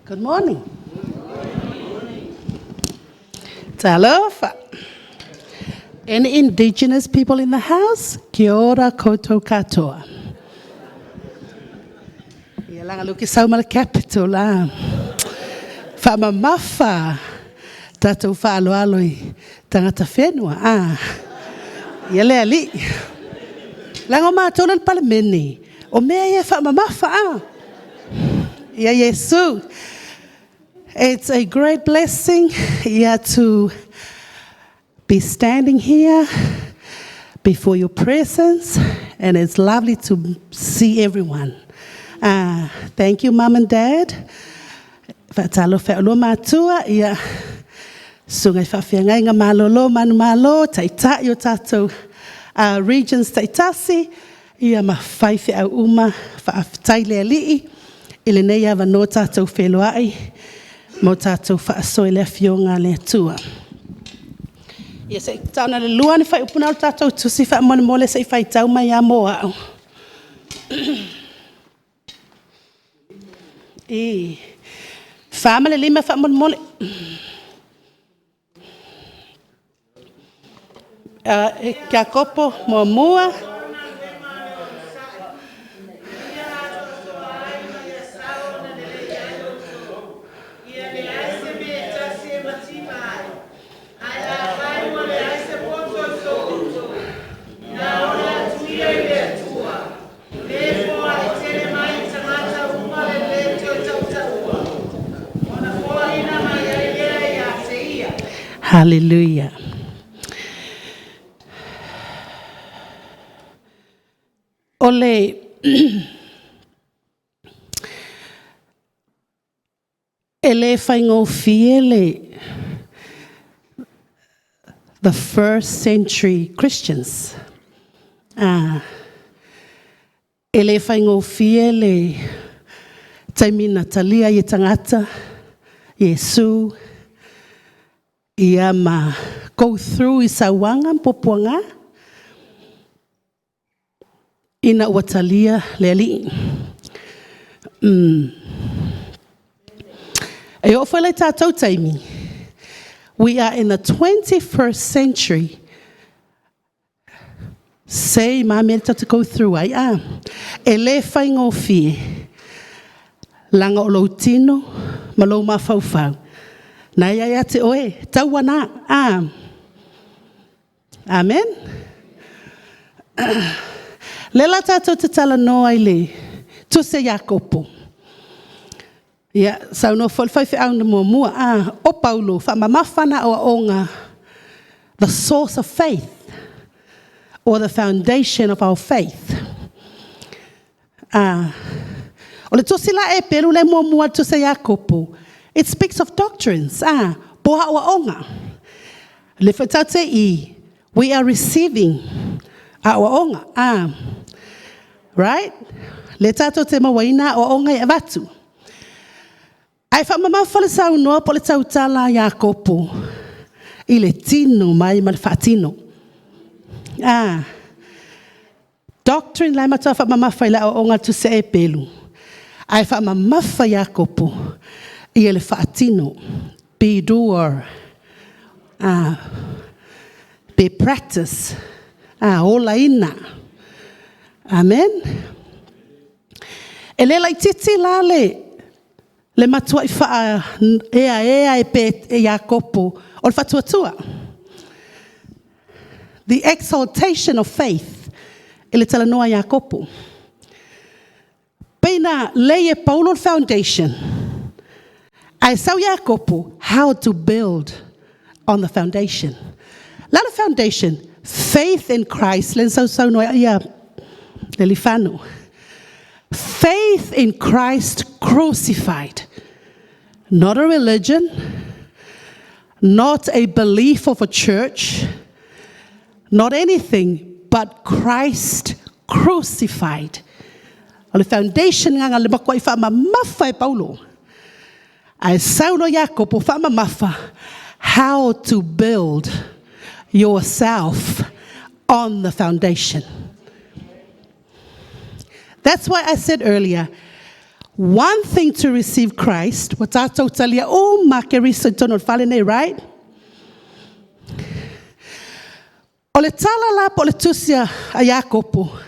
Good morning. Talofa. Any indigenous people in the house? Kia ora koutou katoa. Ia laga lea ou te sau mai le capital la. Faamamafa tatou faaaloalo i tagata whenua. Ah. Ia le alii. Leaga o matou lea e i le Palemene, o mea ia e faamamafa. Ah. Ia Iesu. It's a great blessing, yeah, to be standing here before your presence, and it's lovely to see everyone. Thank you, Mom and Dad. Faatalofa i oulua matua, ia susuga i faafeagaiga malolo manumalo, taitai o tatou regions taitasi, ia ma faifeau uma, faafetai le Alii i lenei avanoa tatou feiloai mo tatou faasoa i le Afioga a le Atua. Ia se i tago i le lua ni fuaiupu na o le tatou tusi faamolemole se i faitau mai lava mo au. I 4 ma le 5 faamolemole. Iakopo 1. Hallelujah. O le e le faigofie le the first century Christians. E le faigofie le taimi na talia ai e tagata Iesu ia ma go through i sauaga ma puapuaga ina ua talia le Alii. E oo foi la i tatou taimi, we are in the 21st century, same lava mea tatou te go through ai. E le faigofie, leaga o lou tino ma lou mafaufau na e ia te oe, tauana. Amen? Lea la tatou te talanoa i le tusi a Iakopo. Ia, saunoa foi le faifeau na muamua, o Paulo, faamamafa na aoaoga, the source of faith or the foundation of our faith. O le tusi la Eperu le muamua tusi a Iakopo, it speaks of doctrines, po aoaoga. Le whaitate i, we are receiving aoaoga. Right? Le tatou te mauaina aoaoga e avatu. Ae faamamafa le saunoa po le tautala a Iakopo i le tino mai ma le faatino. Doctrine la e matua faamamafa i le aoaoga tusi a Eperu. Ae faamamafa Iakopo ia le faatino. Be doer. Be practice. Olaina. Amen. E le laititi la le matuai faa ea ea e pe e Iakopo o le faatuatua. The exaltation of faith e le talanoa Iakopo. Peina lei e Paulo le foundation. Ae sau Iakopo how to build on the foundation. La le foundation, faith in Christ, le sau sau no ia le lifano. Faith in Christ crucified. Not a religion, not a belief of a church, not anything, but Christ crucified. O le foundation nga le makuai faamamafa e Paulo. Ae saulo Iakopo faamamafa how to build yourself on the foundation. That's why I said earlier, One thing to receive Christ, ua tatou talia uma Keriso i totonu o le fale nei, right? O le tala la po o le tusi a Iakopo,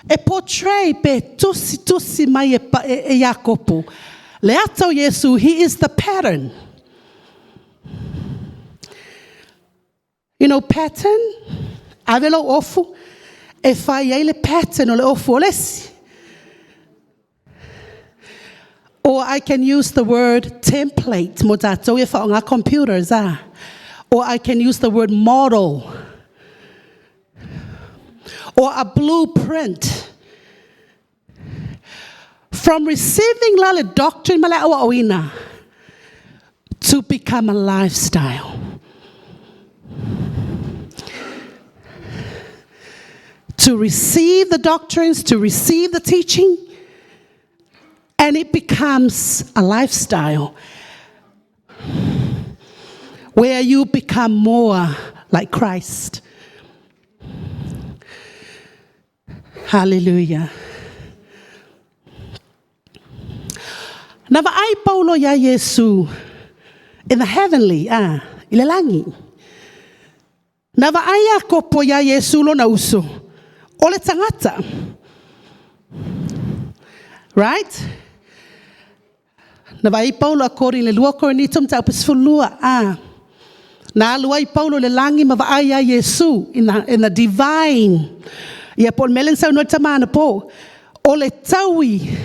e portray pe tusitusi mai e Iakopo le ata o Iesu, he is the pattern. You know pattern? Ave lou ofu e fai ai le pattern o le ofu o le isi. Or I can use the word template mo tatou e whaonga computers. Ah. Or I can use the word model. Or a blueprint. From receiving la le doctrine ma le aoaoina to become a lifestyle. To receive the doctrines, to receive the teaching, and it becomes a lifestyle where you become more like Christ. Hallelujah. Na vaai Paulo iā Iesu in the heavenly, i le lagi. Na vaai Iakopo iā Iesu lona uso, o le tagata. Right? Na vaai Paulo according le 2 Korinito mataupu 12. Na alu ai Paulo le lagi ma vaai iā Iesu in the divine. Ia po o le mea lea na saunoa ai le tama po, o le taui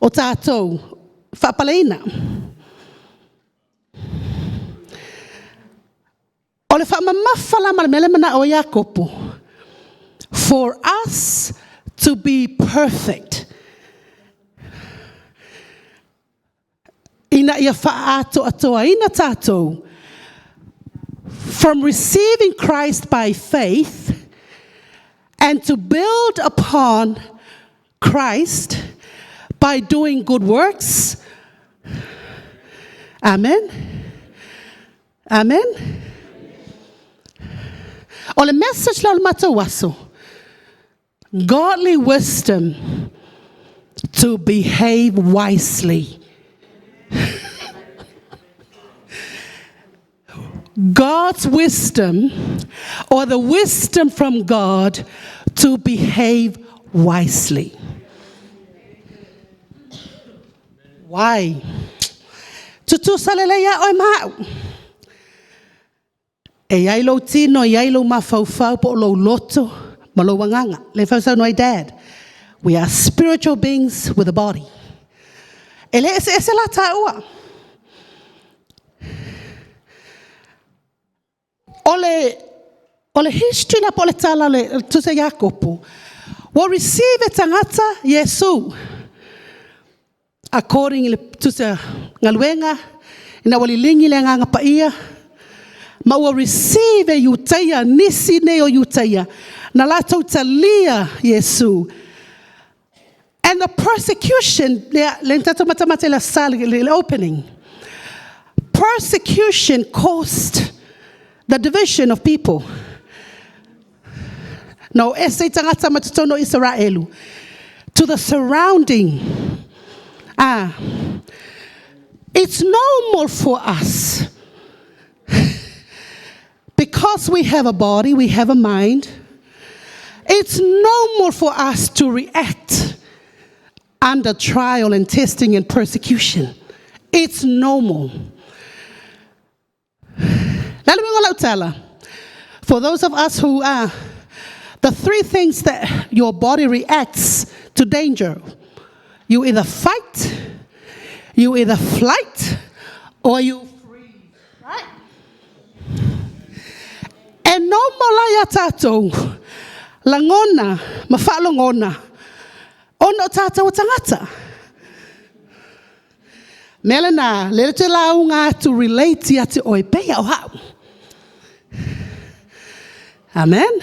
o tatou faapaleina. O le faamamafa la ma le mea le manao ai Iakopo, for us to be perfect, ina ia faaatoatoaina tatou from receiving Christ by faith and to build upon Christ by doing good works. Amen. Amen. O le message la o le matou aso, godly wisdom to behave wisely. God's wisdom, or the wisdom from God to behave wisely. Why? Tutusa lelei a oe ma au. E iai lou tino, e iai lou mafaufau po o lou loto, ma lou agaga. Le fausaunoa ai Dad. We are spiritual beings with a body. E le ese ese la tāua. O le history la po o le tala le tusa Iakopo, ua receive e tagata Iesu. According i le tusa galuega, ina ua liligi le agaga paia, ma ua receive e Iutaia, nisi nei o Iutaia, na latou talia Iesu. And the persecution, le tatou matamata i le sa le opening, persecution caused the division of people. No ese i tagata ma totonu o Israelu to the surrounding. It's normal for us because we have a body, we have a mind. It's normal for us to react under trial and testing and persecution. It's normal. For those of us who are, the three things that your body reacts to danger, you either fight, you either flight, or you freeze, right? E normal la ia tatou, lagona, ma whaalongona, ona o tatou o tagata. Mea na, le te launga to relate ia te oe, peia o hau. Amen.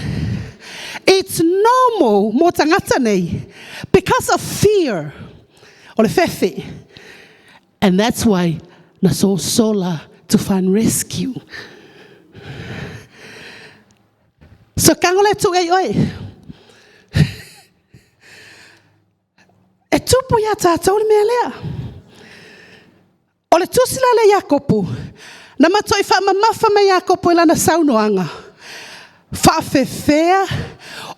It's normal mo tagata nei because of fear o le fefe. And that's why na so sola to find rescue. So kango le tu ei oi. E tu tupu ia tatou le mea lea. O le tusi la lea a Iakopo, na matuai faamamafa mai e Iakopo i lana saunoaga, faafefea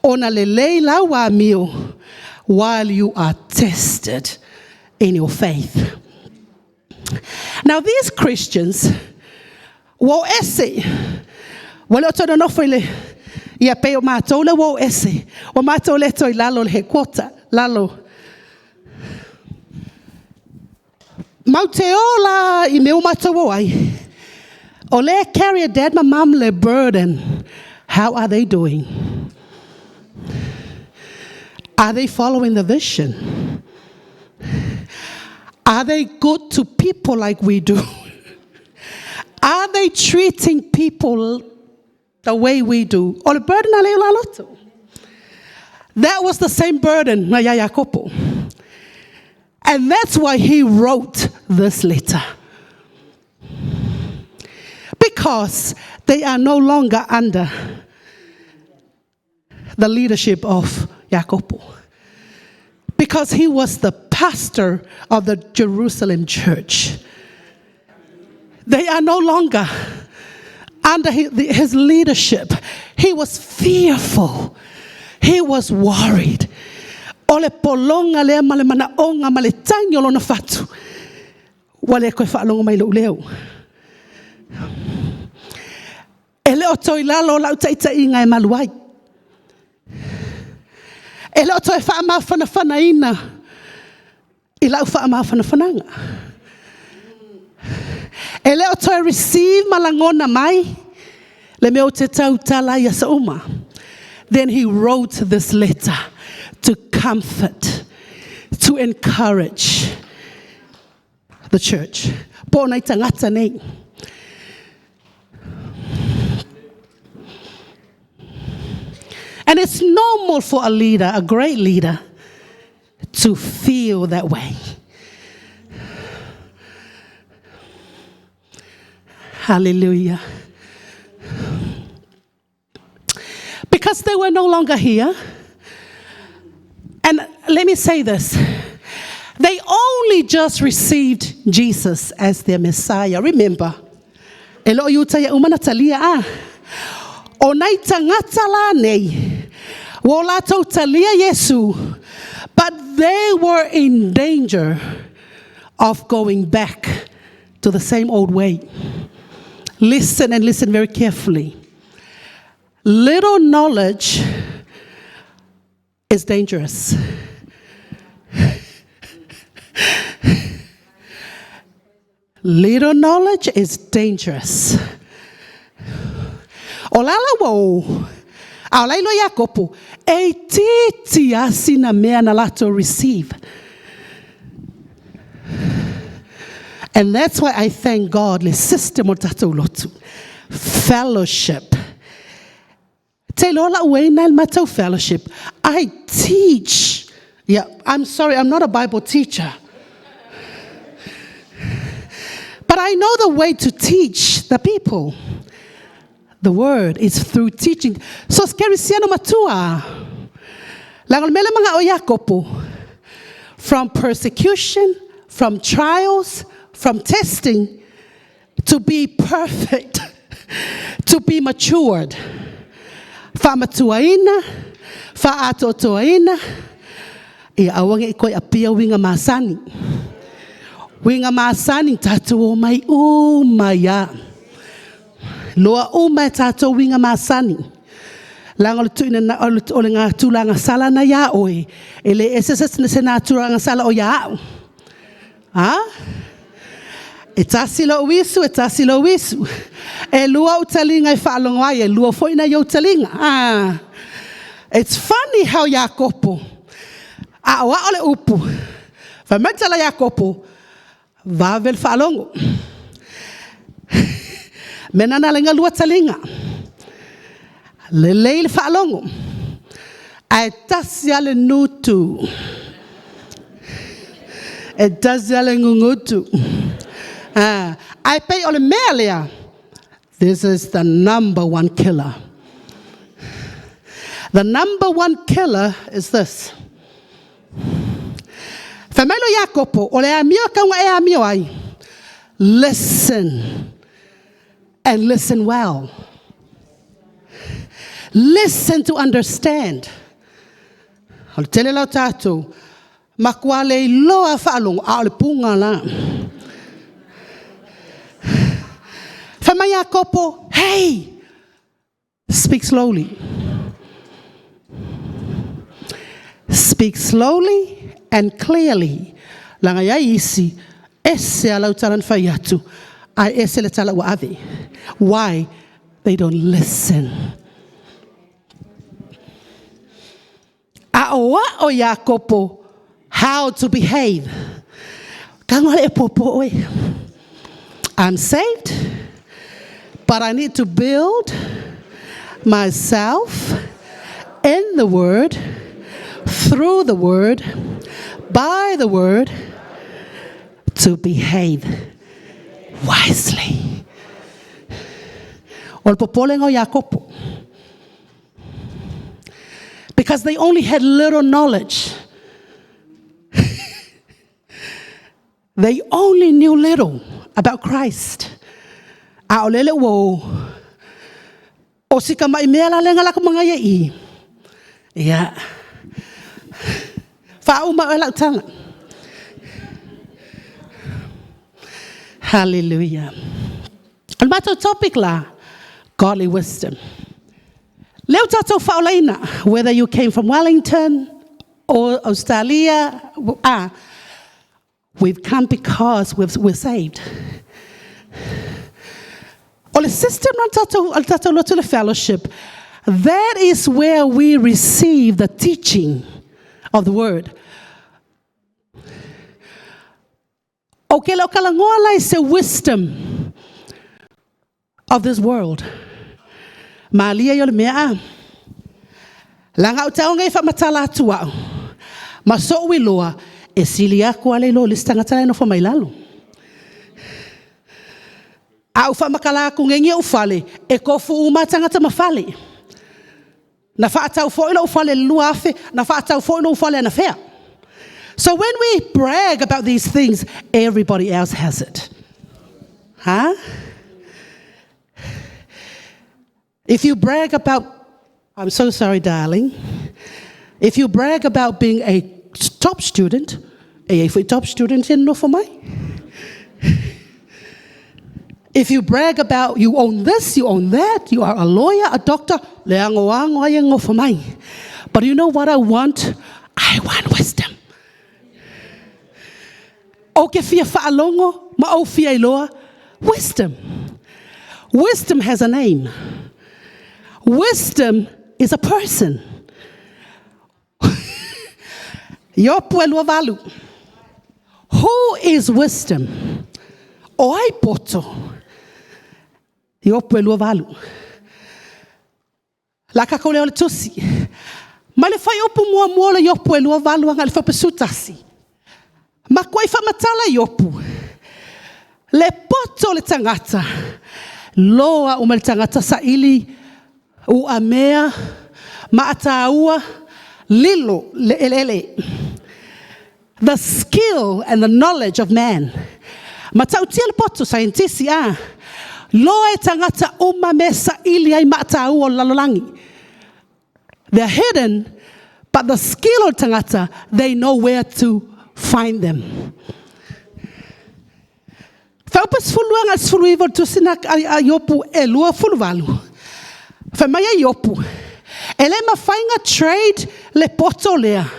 ona lelei lau amio while you are tested in your faith. Now these Christians, ua o ese, ua le o toe nonofo i le... ia pei o matou lea ua o ese, ua matou le toe i lalo o le headquarter, lalo. Matou te o la i mea ua matou o ai, o lea e carry e dad ma mom le burden. How are they doing? Are they following the vision? Are they good to people like we do? Are they treating people the way we do? O le burden a lea o laloto. That was the same burden na ia Iakopo. And that's why he wrote this letter. Because they are no longer under the leadership of Iakopo. Because he was the pastor of the Jerusalem church. They are no longer under his leadership. He was fearful. He was worried. O le pologa lea ma le manaoga ma le tagi o lona fatu. Ua le koe faalogo mai lou leo. E le o toe lalo lau taitaiga e malu ai. E le o toe faamafanafanaina i lau faamafanafanaga. E le o toe receive ma lagona mai le mea o te tautala i aso uma. Then he wrote this letter to comfort, to encourage the church. Po o nai tagata nei. And it's normal for a leader, a great leader, to feel that way. Hallelujah. Because they were no longer here. And let me say this. They only just received Jesus as their Messiah. Remember, e le o Iutaia uma na talia a. O nai tagata la nei, ua o latou talia Iesu, but they were in danger of going back to the same old way. Listen and listen very carefully. Little knowledge is dangerous. Little knowledge is dangerous. O lala ua o, a o lailo Iakopo, e itiiti lava sina mea na latou receive. And that's why I thank God le system o tatou lotu. Fellowship. Te iloa lau way na i le matou fellowship. I teach. Yeah, I'm sorry, I'm not a Bible teacher. But I know the way to teach the people. The word is through teaching. So kerisiano matua. Leaga o le mea lea manao Iakopo. From persecution, from trials, from testing, to be perfect, to be matured. Faamatuaina, faaatoatoaina, ia aua ne i toe apia uiga masani. Uiga masani tatou omai uma ai lava. Loa uma e tatou uiga masani. Leaga o le tuuina o le tulaga sala na ia oe, e le ese se na tulaga sala o ia au. A? E tasi lou isu, e tasi lou isu. E lua ou taliga e faalogo ai, e lua foi nai ou taliga. Ah. It's funny how Iakopo, a o ao le upu, fai mai tala Iakopo, vave le faalogo. Mea nana lenga lua taliga. Lelei le faalogo. Ae tasi lava le gutu. E tasi lava le gugutu. Ah, ae pei o le mea lea. This is the number one killer. The number one killer is this. Fai mai lea o Iakopo, o le amio e tatau ona e amio ai, listen and listen well. Listen to understand. O le tele la o tatou, matua le iloa lava faalogo, a o le puna la. Fai mai Iakopo, hey, speak slowly. Speak slowly and clearly. Leaga e i ai isi, ese lava lau tala na fai atu, ae ese le tala ua ave. Why? They don't listen. A o ao Iakopo how to behave. Tago le popo oe. I'm saved, but I need to build myself in the Word, through the Word, by the Word, to behave wisely. O le popolega o Iakopo. Because they only had little knowledge. They only knew little about Christ. A o lele ua o, o si tamai mea la lenga la ka mangaia i. Ia. Faauma oe lau tala. Hallelujah. O le matou topic la, godly wisdom. Leo tatou whaolaina, whether you came from Wellington or Australia, we've come because we're saved. O le system na tatou lotu le fellowship, that is where we receive the teaching of the word. O ke leo kalangoa la is the wisdom of this world. Malia i o le mea a. Langa au tau ngai whamatala atu au. Ma so iloa, e sili aku ale lo le tangata le nofo mai lalo. A u whamakala aku ngengi u fale, e kofu uma tangata ma fale. Na whaatau fo ilo u fale lua afe, na whaatau fo ilo u fale ana fea. So when we brag about these things, everybody else has it. Huh? If you brag about, I'm so sorry, darling. If you brag about being a top student, e e top student in nofo mai. If you brag about you own this, you own that, you are a lawyer, a doctor, le ango ango ai ngofo mai. But you know what I want? I want wisdom. O ke fia whaalongo, ma o fia iloa, wisdom. Wisdom has a name. Wisdom is a person. Iopu e lua valu. Who is wisdom? O ai poto. Iopu e lua valu. La kako leo le tusi. Ma le fai opu mua mua le Iopu e lua valu anga le whapesu tasi. Ma kua i whamatala Iopu. Le poto le tangata. Loa uma le tangata sa ili u amea ma ataua lilo le elele. The skill and the knowledge of man. Ma tautia le poto scientist a. Loa e tangata uma me sa ili ai ma ataua o lalolangi. They're hidden, but the skill of tangata, they know where to find them. Whaupa sefulu anga sefulu iwa tusina a Iopu e lua fulu valu. Whai mai a Iopu. E le mawhainga trade le poto lea.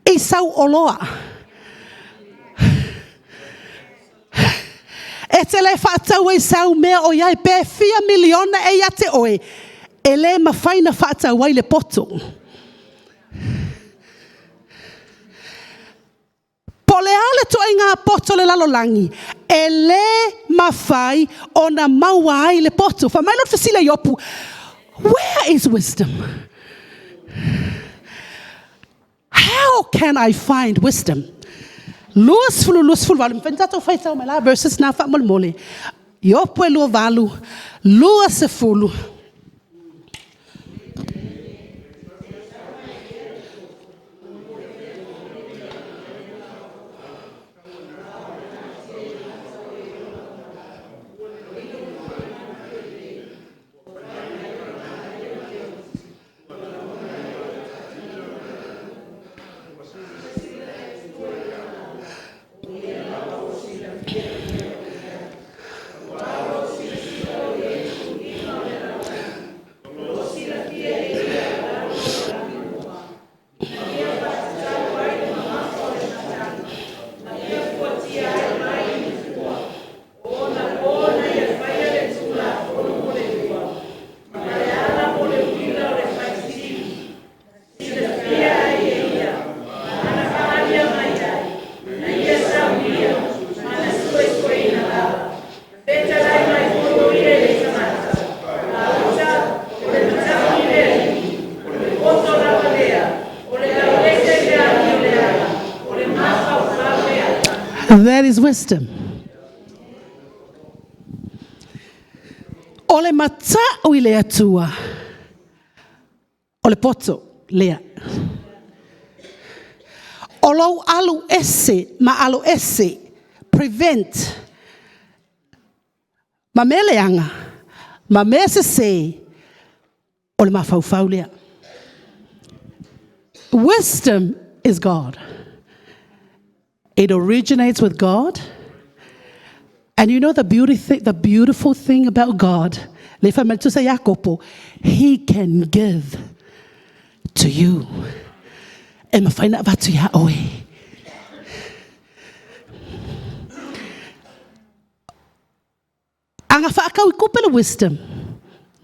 I sau oloa. E te le whaatau ai sau mea o iai pe fia miliona e ia te oe. E le mawhaina whaatau ai le poto. Po le ale to ai ngā poto le lalolangi. E le mawhai o na maua ai le poto. Wha mai lo fasila Iopu. Where is wisdom? How can I find wisdom? Lua sefulu lua sefulu valu. Mwhani tātou whaitau mai la verses nā wha mole mole. Iopu e lua valu. Lua sefulu. That is wisdom. O le mata'u i le Atua, o le poto lea. O lou alu ese ma alo ese, prevent ma mea leaga ma mea sese, o le mafaufau lea. Wisdom is God. It originates with God. And you know the beautiful thing about God? He can give to you. E mafai ona avatu ia oe. Aga whaakau i kupe le wisdom.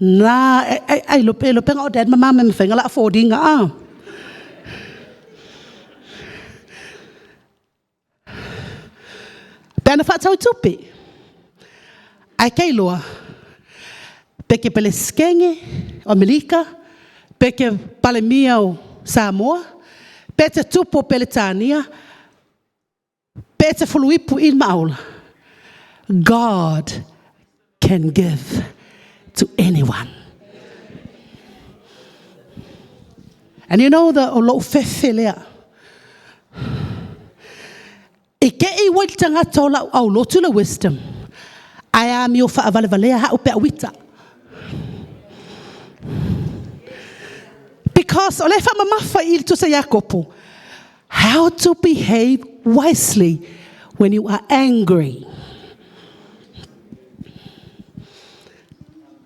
Na, ai lope lope o dad ma mama me whainga la affordinga. Ah. Pe ana whaatau i tupe. Ai kei loa, pe ke pele skenge o Amerika, pe ke palemia o Samoa, pe te tupu o Peretania, pe te fuluipu i maola. God can give to anyone. And you know the o lou fefe lea. I ke i wai tangata o lau au lotu le wisdom. Ai a mi o wha avale valea ha upe awita. Because o le wha mamafa i tusa Iakopo. How to behave wisely when you are angry.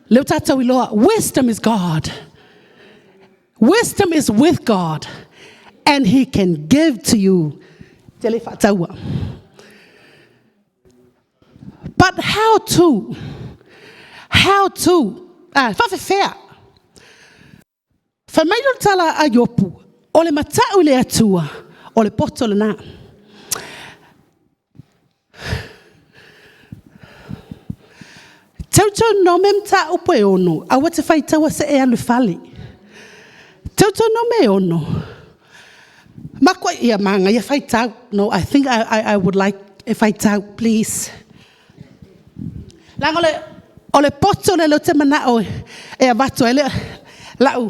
Leo tātou i loa, wisdom is God. Wisdom is with God. And He can give to you. Te le whaataua. But how to? How to? Ah, whawhewhea. Wha mai lo tala a Iopu, o le matau le atua, o le poto le nā. Tautou no me mta upo e ono, aua te whai taua se e alu fale. Tautou no me ono. Makua ia manga, ia whai tau. No, I think I would like e whai tau, please. Langa o le poto le lo te mana o e avatu e le lau,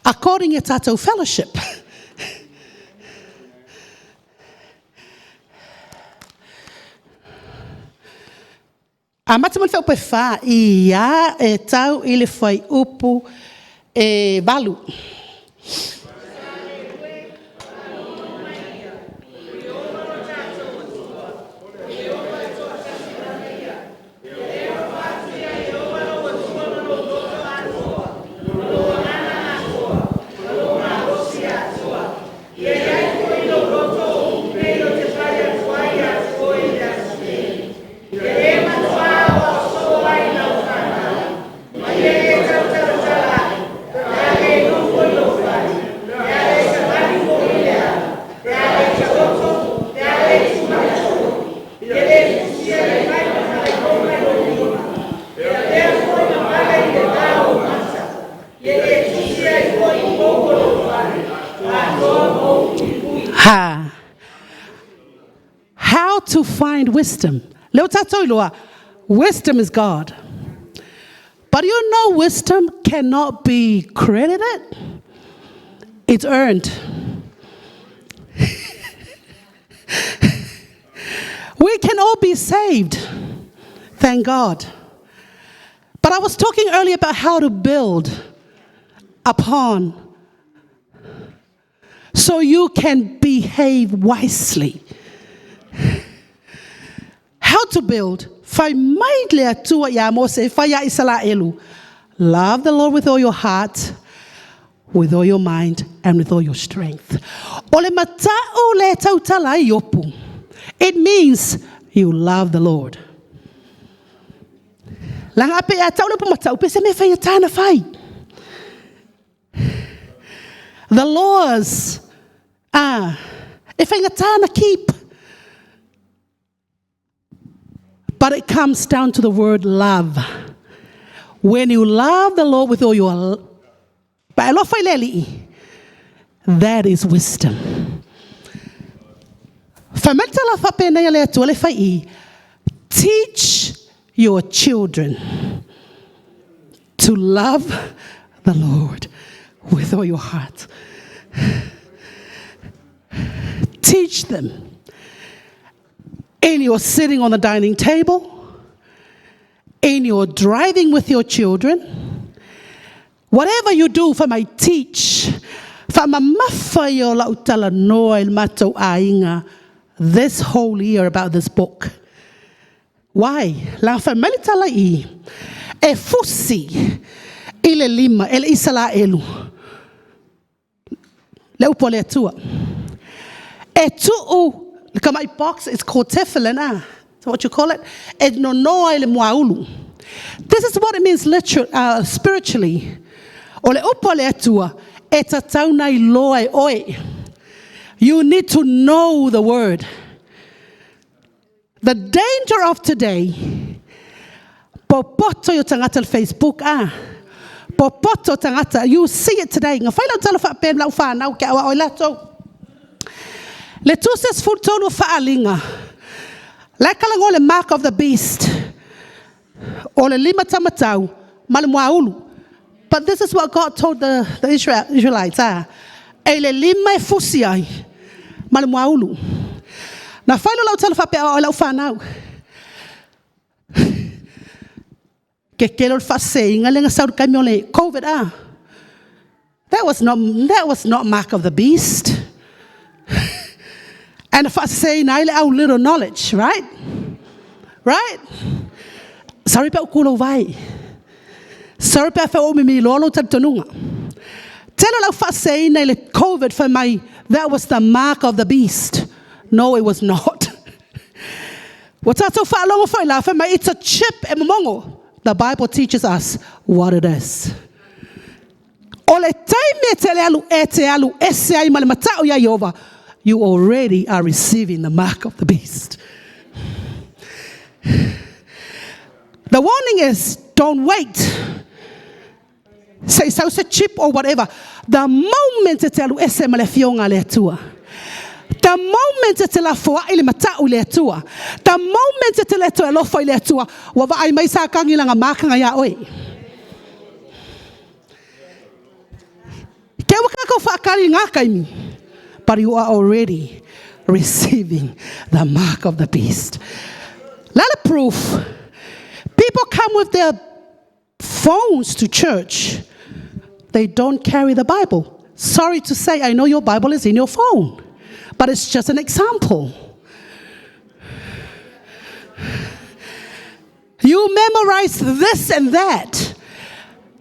according i tātou fellowship. A mata mo le whaupe wha, i a e tau i le whai upu e valu. Ha. How to find wisdom. Leo tātou iloa, wisdom is God. But you know wisdom cannot be credited. It's earned. We can all be saved. Thank God. But I was talking earlier about how to build upon so you can behave wisely. to build? Fai mai le Atua ia Mose e fai ia Isaraelu. Love the Lord with all your heart, with all your mind, and with all your strength. O le mata'u le tautala ai Iopu. It means you love the Lord. Laga a pe a tau le upu mata'u, pe se mea faigata na fai. The laws, e faigata na keep. But it comes down to the word love. When you love the Lord with all your pa alofa i le Alii, that is wisdom. Fai mai le tala faapenei a le Atua le fai i, teach your children to love the Lord with all your heart. Teach them. In your sitting on the dining table, in your driving with your children, whatever you do, fai mai teach, faamamafa ia o la'u talanoa i le matou aiga this whole year about this book. Why? Laga fai mai le tala i e fusi i le lima e le Isaraelu le upu a le Atua. E tuu le kamai box, it's called tefillin, ah. So what you call it? E nonoa i le muaulu. This is what it means literally, spiritually. O le upu a le Atua, e tatau na iloa e oe. You need to know the word. The danger of today, popoto i o tagata le Facebook, ah. Popoto tagata, you see it today. Nga fai lau tala faapea lau whanau ke awa oi latou. Le tusi 13 o Faaaliga. Le kalago le mark of the beast. O le lima tamatau, ma le muaulu. But this is what God told the Israelites. Ah. E le lima e fusi ai, ma le muaulu. Na fai lo lau tala faapea o lau whanau. Ke kelo le faaseinga le nga sau kaimi o le COVID ah. That was not mark of the beast. And faaseseina ai le au little knowledge, right? Right? Sorry pe ukulo vai. Sorry pe fa o mi lolo talitonuga. Tele lau faaseseina i le COVID fai mai, that was the mark of the beast. No, it was not. Ua tatou faalogo foi la fai mai, it's a chip e momogo. The Bible teaches us what it is. O le taimi e te le alu e te alu ese ai ma le mata'u ia Iova, you already are receiving the mark of the beast. The warning is don't wait. Sei sau se chip or whatever. The moment e te alu ese ma le afioga a le Atua. The moment e te lafoai le mata'u i le Atua. The moment e te le toe alofa i le Atua, ua vaai mai Satani lana makaga iā oe. Ke ua kākou faakali ngā kaimi. But you are already receiving the mark of the beast. Lot of proof. People come with their phones to church. They don't carry the Bible. Sorry to say, I know your Bible is in your phone, but it's just an example. You memorize this and that.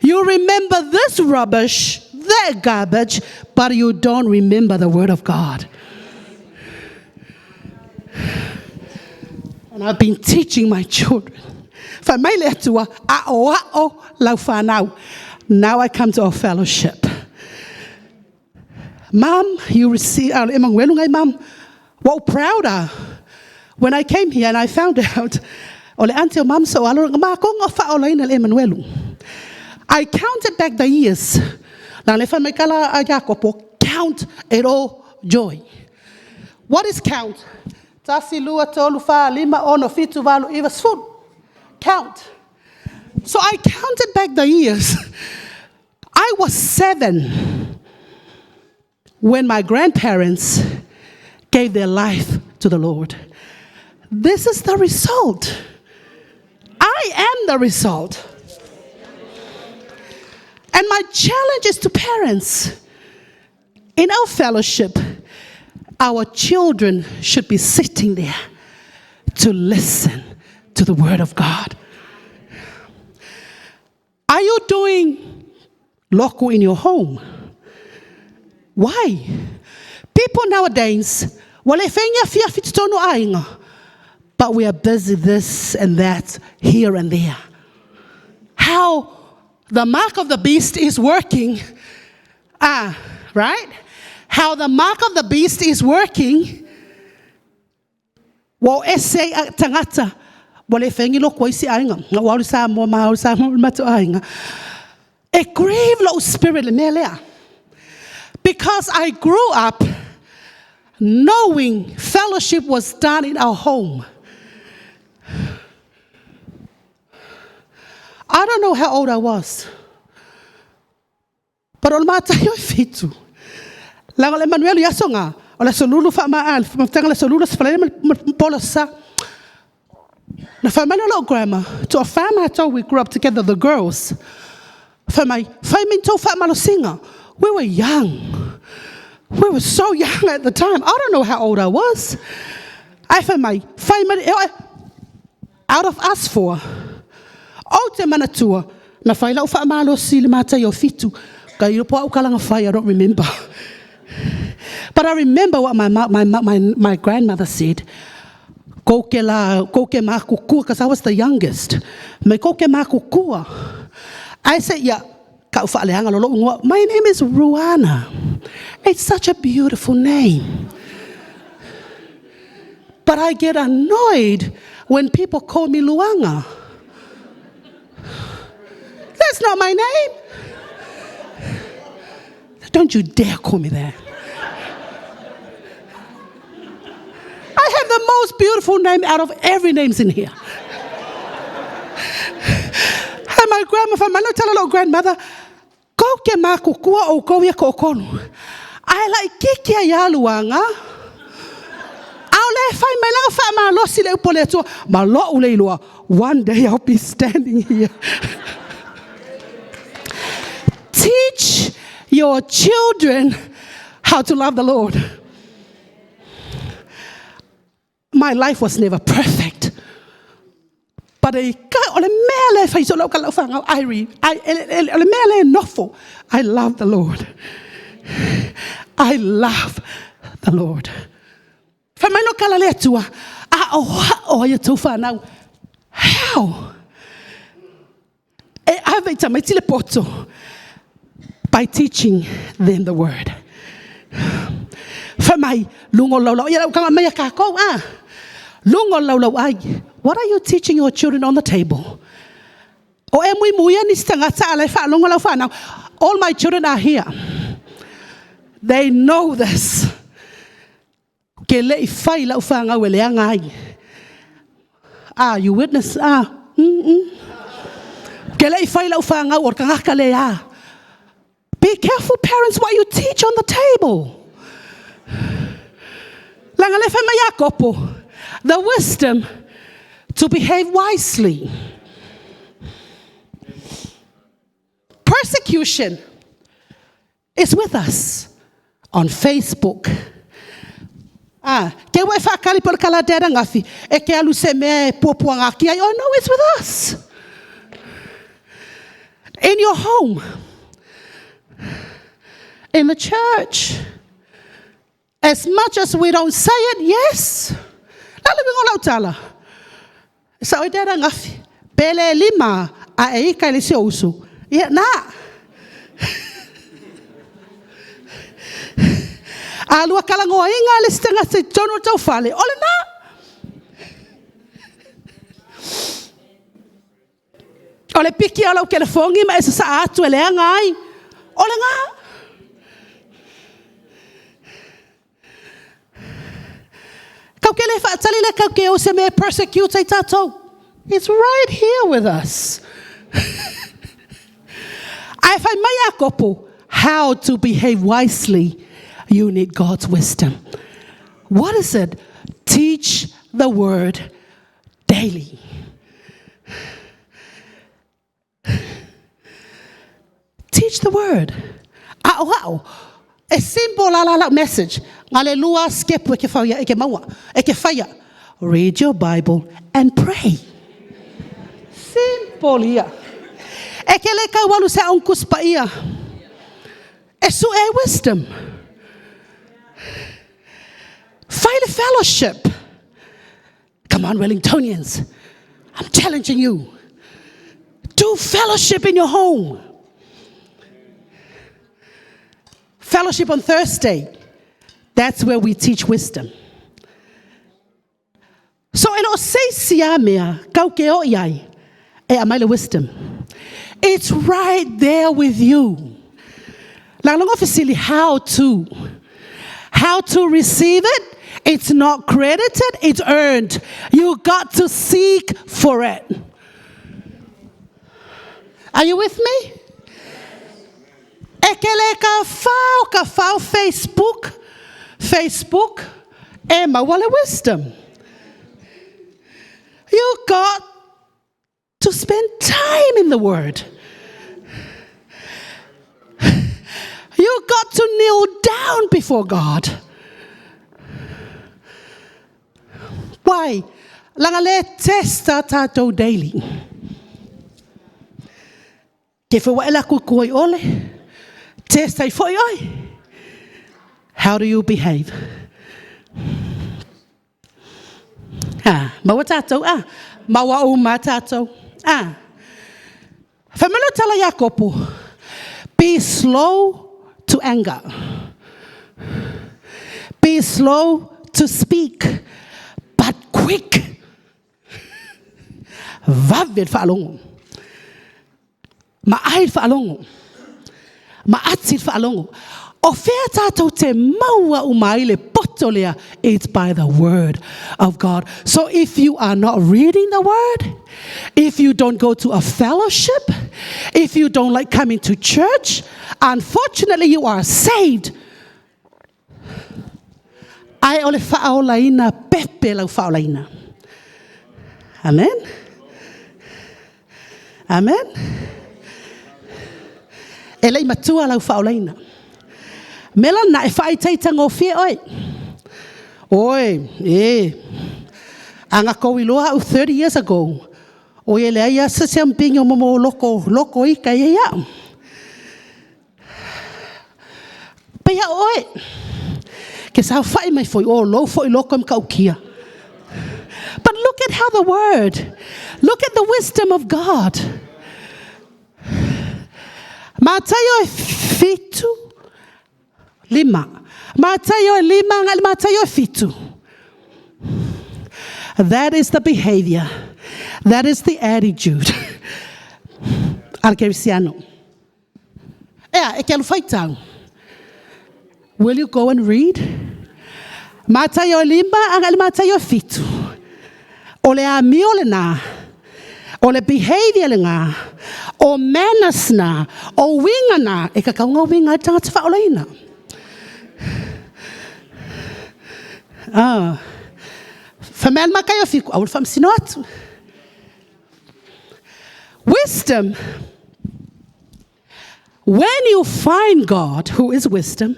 You remember this rubbish, that garbage, but you don't remember the Word of God. And I've been teaching my children. Fai mai le Atua, a o a'o lau whanau. Now I come to our fellowship. Mom, you receive, e ngai mom, what proud ah. When I came here and I found out, o le auntie o mom so alo, ma konga wha o laina le Emanuelu. I counted back the years. La le fai mai kala a Jakopo, count it all joy. What is count? Tasi, lua, tolu, fa, lima, ono, fitu, valu, iva, sefulu. Count. So I counted back the years. I was 7 when my grandparents gave their life to the Lord. This is the result. I am the result. And my challenge is to parents. In our fellowship, our children should be sitting there to listen. to the Word of God. Are you doing loku in your home? Why? People nowadays, ua le faia ni afiafi i totonu o aiga, but we are busy this and that, here and there. How the mark of the beast is working, ah, right? How the mark of the beast is working, ua o ese ai tagata, ua le faia ni lotu a isi aiga. Na ou alu i Samoa, ma alu i Samoa ma le matou aiga. E grieve lou spirit i le mea lea. Because I grew up knowing fellowship was done in our home. I don't know how old I was. But o le matai o e 7. Leaga o le Emanuelu i aso na, o le Aso Lulu faamaa, le mafutaga o le Aso Lulu, Aso Faraile ma le po le Aso Sa. Na fai mai lea o lau grandma, toafa matou, we grew up together, the girls. Fai mai, fai ma ni tou faamalosiga. We were young. We were so young at the time. I don't know how old I was. Ae fai mai, fai mai, e out of us four, ou te manatua, na fai lau faamalosi i le matai o 7. Ka ilo po au kalaga fai, I don't remember. But I remember what my grandmother said. Kou ke la, kou ke makukua, because I was the youngest. Mai kou ke makukua. I said, yeah, ka'u faaleaga loa lou igoa. My name is Ruana. It's such a beautiful name. But I get annoyed when people call me Luanga. That's not my name. Don't you dare call me that. I have the most beautiful name out of every names in here. And my grandma, fai mai lau tala lou grandmother, kou ke makukua ʻoukou ia toʻatolu. Ae laʻitiiti ai lava Luaga, ʻaʻole e fai mai lana faamalosi i le upu a le Atua, ma loʻu le iloa, one day I'll be standing here. Teach your children how to love the Lord. My life was never perfect. But e ka, o le mea lea e fai so lau ka lau whangau, I re, I, o le mea lea e nofo, I love the Lord. I love the Lord. Fai mai lo kala le Atua, a o o ai tou whanau. How? E ave i tamaiti le poto by teaching them the word. Fai mai, luga o laulau, ia lau kanga mai a kākou, ah. Luga o laulau ai. What are you teaching your children on the table? O e mui muia nisi tagata a la e faalogo lau whanau. All my children are here. They know this. Ke le i fai lau whangau e leaga ai. Ah, you witness? Ah, Ke le i fai lau whangau o tagata le a. Be careful, parents, what you teach on the table. Leaga le fai mai Iakopo, the wisdom to behave wisely. Persecution is with us on Facebook. Ah, ke ua e whaakali po le kala dada ngafi, e ke alu se mea e puapua ngā ki ai. Oh no, it's with us. In your home. In the church. As much as we don't say it, yes. La le wingo lau tala. Sa oi dada ngafi. Pele lima a e ika i le si o usu. Ia, na. A lua kalagoaina le si tagata i totonu o le tou fale, o lena. O le piki o lau telefoni ma e sasaa atu e leaga ai, o lena. Kau ke le faatali le kau ke o se mea persecute ai tatou. It's right here with us. Ae fai mai Iakopo, how to behave wisely, you need God's wisdom. What is it? Teach the word daily. Teach the word. A'o a'o. E simple la la la message. Nga le lua step e ke whaia, e ke maua, e ke whaia. Read your Bible and pray. Polia. E ke le tau alu i se Aoga Tusi Paia e sue ai wisdom. Fai le fellowship. Come on, Wellingtonians. I'm challenging you. Do fellowship in your home. Fellowship on Thursday. That's where we teach wisdom. So e le o se isi lava mea tatou te o i ai e aumai le wisdom. It's right there with you. Lagolago fesili how to. How to receive it? It's not credited, it's earned. You got to seek for it. Are you with me? E ke le ka whao, ka whao Facebook, Facebook, e maua le wisdom. You got to spend time in the Word. You got to kneel down before God. Why? Leaga le test a tatou daily. Ke fai wa la ku kui ole. Test ai foi oi. How do you behave? Ah, maua tatou ah, maua uma tatou. Ah. Fai mai le tala Iakopo. Be slow to anger. Be slow to speak, but quick. Vave le faalogo. Ma ai le faalogo. Ma ati le faalogo. O fea tatou te maua uma ai le poto lea? It's by the word of God. So if you are not reading the word, if you don't go to a fellowship, if you don't like coming to church, unfortunately you are saved. Ae o le faaolaina pepe lau faaolaina. Amen. Amen. E le i matua lau faaolaina. Mea la na e faaitaitagofie oe. Oi, e. Aga kou iloa au 30 years ago. O ia le ai asa se ampingi o momo loko, loko ika ia ia. Peia oe. Ke sao fai mai foi o lou foi loko em kaukia. But look at how the word, look at the wisdom of God. Mataio e 7:5. Mataio e 5 ngai Mataio e 7. That is the behavior. That is the attitude. Al kerisiano. Ea, e ke alu faitau. Will you go and read? Mataio e 5 agai Mataio e 7. O le amio le na. O le behavior le ngā. O manners na. O winga na. E kakau ngā winga e tangata whaolaina. Ah. Whamea makai o fiku, aul whamsino atu. Wisdom. When you find God, who is wisdom,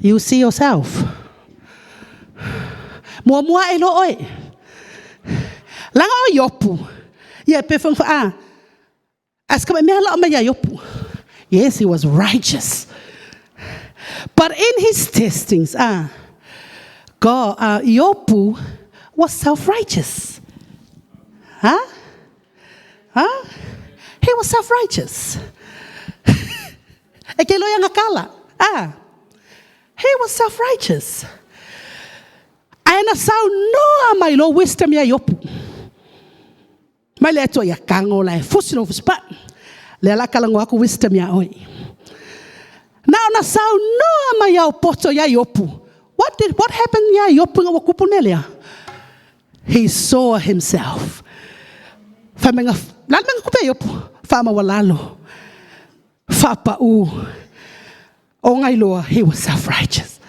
you see yourself. Mua mua e lo oe. Langa o Iopu. Ia pe whang wha. As ka mea la mai Iopu. Yes, he was righteous. But in his testings, God, Iopu was self-righteous. Huh? Huh? He was self-righteous. E ke loia ngakala. Ah. He was self-righteous. Ae na sau noa mai lo wisdom ia Iopu. Mai le atua ia kango la e fusi lo fusi pa. Le ala kalango aku wisdom ia oi. Na ona sau noa mai au poto ia Iopu. What happened ia Iopu nga wakupu nelea? He saw himself. Whamenga, lal menga kupe Iopu. Whama walalo. Whapa'u. O ngailoa, he was self-righteous.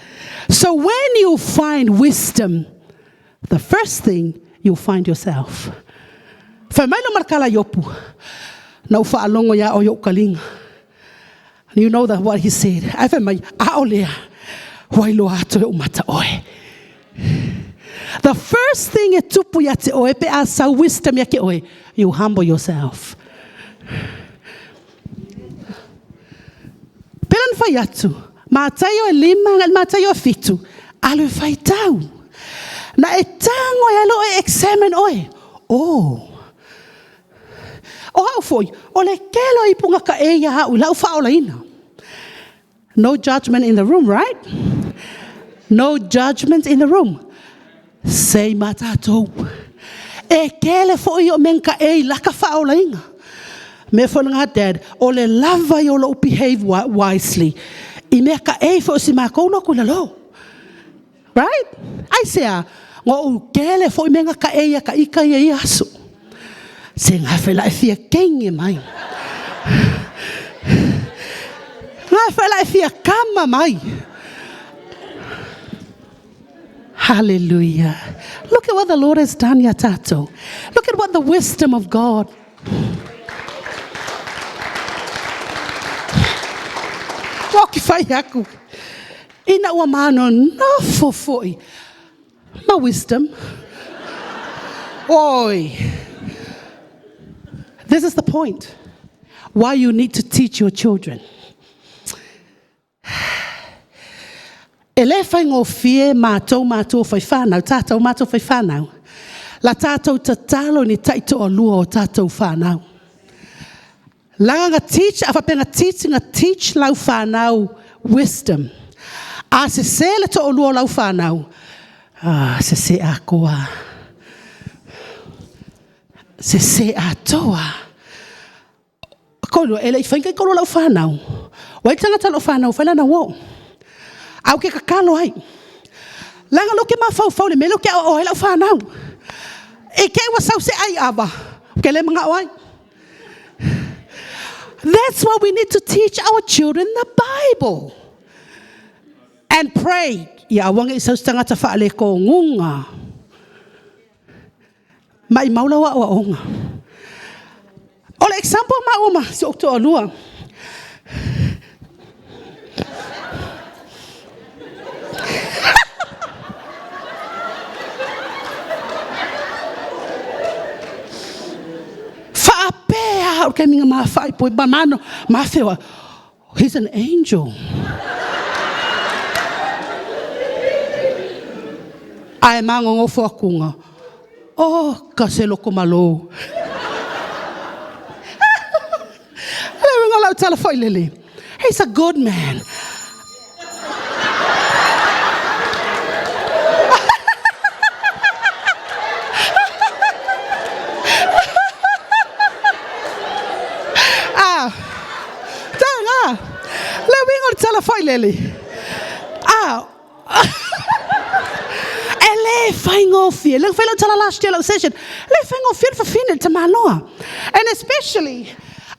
So when you find wisdom, the first thing you'll find yourself. Whai mai lo marakala Iopu. Na uwhaalongo ia o yo kalinga. And you know that what he said. Ai whai mai, a o lea, wai loa atu e umata oe. The first thing e tupu ia te oe pe a sau wisdom ia te oe, you humble yourself. Pei ona fai atu, Mataio e 5 agai i le Mataio e 7, alu e faitau. Na e tago ai loa e examine oe. Oh, o au foi, o le tele o ipuga taei a au i lau faaolaina. No judgment in the room, right? No judgment in the room. Same a tatou. E tele foi o mea na taei i laka faaolaina. Mea foi lena Dad, o le lava ia o lou behave wisely i mea taei foi o si matou lotu i lalo. Right? Aisea? Na ou tele foi mea na taei ia ta ita ia i ia aso. Se gafa i la e fia teine mai. Gafa i la e fia tama mai. Hallelujah. Look at what the Lord has done ia tatou. Look at what the wisdom of God. Ua ki fai aku. Ina ua manonofo foi ma wisdom. Oi. This is the point. Why you need to teach your children. E le faigofie matou matua fai whanau, tātou matua fai whanau. La tātou tatalo ni taitoalua o tātou whanau. Laga na teach, a faapea na teach, na teach lau whanau wisdom. A sese le toalua o lau whanau, ah, sese atoa. Sese atoa. Kolu, e le i whainga i kolu lau whanau. Wai tangata lau whanau, whai lana wo. Au ke kakalo ai. Laga lo ke mafaufau le mea lea ou te aoao ai lau fanau. I te i ua sau se ai ava, ou te le manao ai. That's why we need to teach our children the Bible. And pray. Ia aua ne i sau se tagata faalekoguga. Maimau lau aoaoga. O le example maua ma si ou toalua. Faapea au taimi na ma faaipo ma mano ma feoa. He's an angel. Ae manonofo atuga. Oh, ka se loko malo. Le uiga o lau tala foi lele. He's a good man. Ah, taga. Le uiga o le tala foi lele. Ah, e le faigofie. Le fai lau tala last year lau session. Le faigofie le fafine le tamaloa. And especially,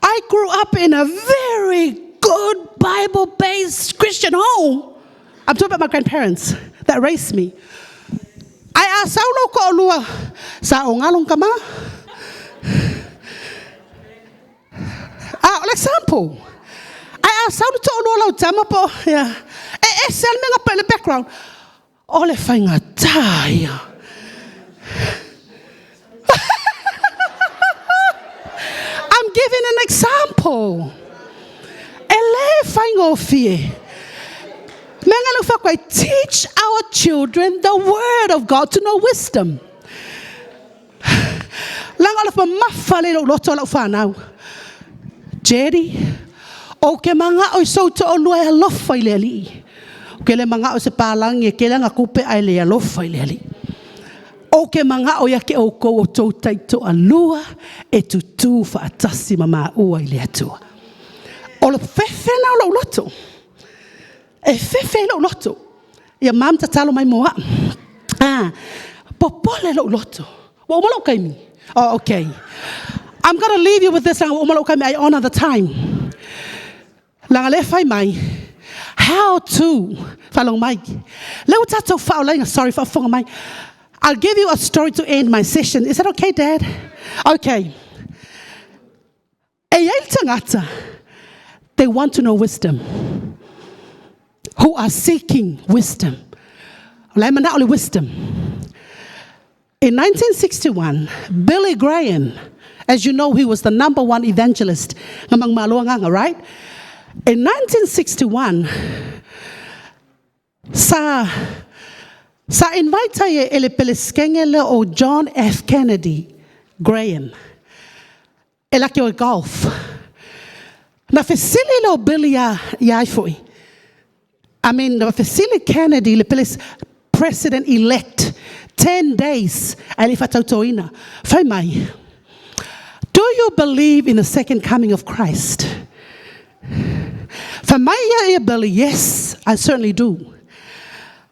I grew up in a very good Bible-based Christian home. I'm talking about my grandparents that raised me. Ae a sau lou toalua, sa o galo tama. Ah, o le example. Ae a sau le toalua o lau tama po, yeah. E ese le mea na le background. O le faigata ia. I'm giving an example. E le faigofie. Mea nga lau whakwai, teach our children the word of God to know wisdom. Laga o le mamafa le lou loto lau whanau. Jerry, o ke mangao i sou toalua e alofa i le Alii. O ke le mangao se palangi e ke langa kupe ai le alofa i le Alii. O ke mangao ia ke oukou o tou taitoalua e tutū faatasi ma maua i le Atua. O le fefe na o lou loto. E fefe ai lou loto. Ia mam tatalo mai mo au. Ah, popole lou loto. Ua uma lou taimi. Oh, okay. I'm going to leave you with this. Ua uma lou taimi. I honor the time. Laga le fai mai. How to. Faalogo mai. Le ua tatou faaolaina. Sorry, faafofoga mai. I'll give you a story to end my session. Is that okay, Dad? Okay. E i ai le tagata, they want to know wisdom. Who are seeking wisdom. O la e manao le wisdom. In 1961, Billy Graham, as you know, he was the number one evangelist among Maloagaga, right? In 1961, sa invite ai e le pelesikege lea o John F. Kennedy Graham e laki o golf. Na fesili lea o Billy ia ai fo'i. I mean, na fesili Kennedy le president-elect 10 days ae le faatautoina. Fai mai, "Do you believe in the second coming of Christ?" Fai mai ia Billy, "Yes, I certainly do."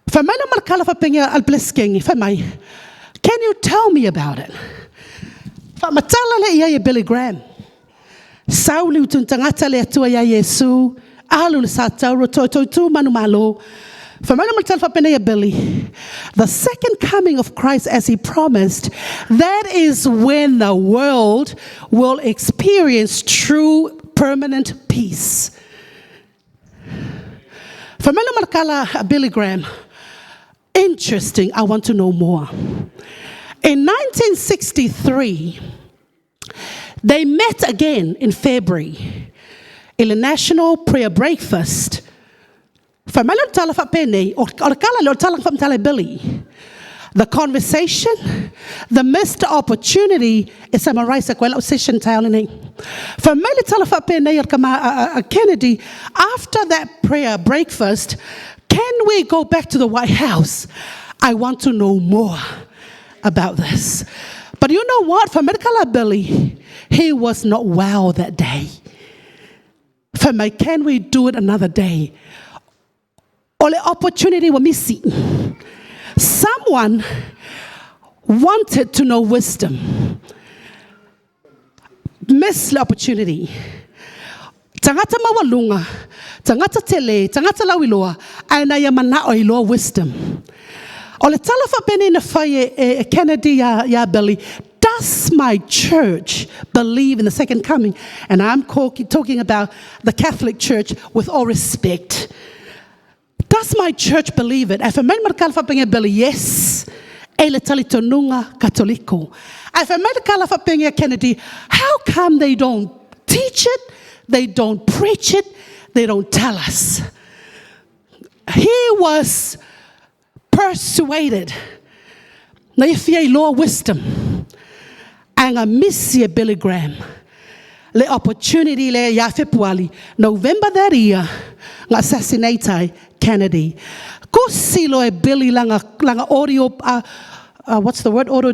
Fai mai na malakala faapega a le pelesikege, fai mai, "Can you tell me about it?" Faamatala le ia ia Billy Graham. Sau le utun tagata le Atua ia Iesu, alu le sa tauro toi toi tu manu malo. Fai mai na malakala faapena ia Billy, "The second coming of Christ as he promised, that is when the world will experience true permanent peace." Fai mai na malakala Billy Graham, "Interesting, I want to know more." In 1963, they met again in February in the National Prayer Breakfast. Fai mai le tala faapenei, o le kala le o le tala faamatala Billy. The conversation, the missed opportunity, e summarize ko lau session taeao lenei. Fai mai le tala faapenei a Kennedy, "After that prayer breakfast, can we go back to the White House? I want to know more about this." But you know what? Fai mai le Billy, he was not well that day. Fai mai, "Can we do it another day?" O le opportunity wa misi. Someone wanted to know wisdom. Missed the opportunity. Tagata maualuga, tagata tele, tagata lauiloa, ae na ia manao iloa wisdom. O le tala faapene na fai e Kennedy ia Billy, "Does my church believe in the second coming?" And I'm talking about the Catholic Church with all respect. "Does my church believe it?" Ae fai mai le kala faapenge Billy, "Yes, e le talitonuga Katoliko." Ae fai mai le kala faapenge Kennedy, "How come they don't teach it? They don't preach it? They don't tell us?" He was persuaded. Na ia fia iloa wisdom. Ae misi e Billy Graham le opportunity le ia Fepuali, November that year, nga assassinate ai Kennedy. Kusi lo e Billy langa audio, what's the word? Auto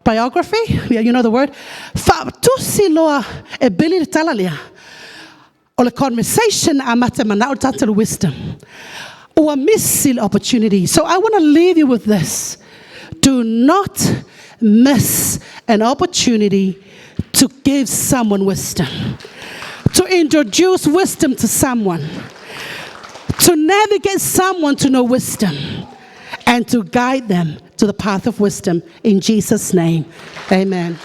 biography? Yeah, you know the word. Fa tusi loa e Billy le tala lea. O le conversation a mata mana o tata wisdom. Ua misi le opportunity. So I want to leave you with this. Do not miss an opportunity to give someone wisdom, to introduce wisdom to someone, to navigate someone to know wisdom, and to guide them to the path of wisdom. In Jesus' name, amen.